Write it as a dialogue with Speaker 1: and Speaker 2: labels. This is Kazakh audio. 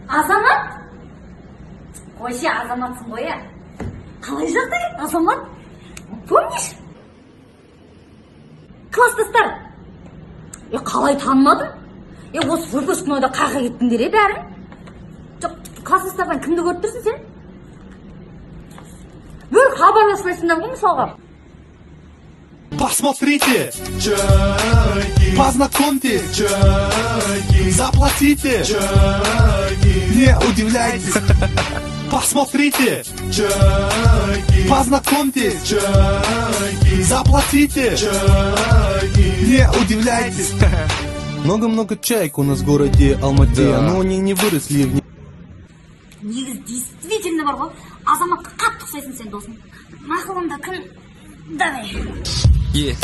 Speaker 1: Азамат! Қойшы, Азаматсың ғой, иә? Қалай жағдай, Азамат? Помнишь? Класстастар. Е, қалай танымадың? Е, осы выпускнойда қайда кеттіңдер, е, бәрің? Жоқ, класстастардан кімді көріп тұрсың сен? Бір хабарласпайсыңдар ғой, мысалға.
Speaker 2: Посмотрите, чайки, познакомьтесь, чайки, заплатите, чайки, не удивляйтесь. Посмотрите, чайки, познакомьтесь, чайки, заплатите, чайки, не удивляйтесь.
Speaker 3: Много-много чаек у нас в городе Алмате, но они не выросли в
Speaker 1: Негізі, действительно бар ғой, Азаматқа қатты ұқсайсың сен, досым. Мақұл, онда кім? Давай.
Speaker 4: Yeah.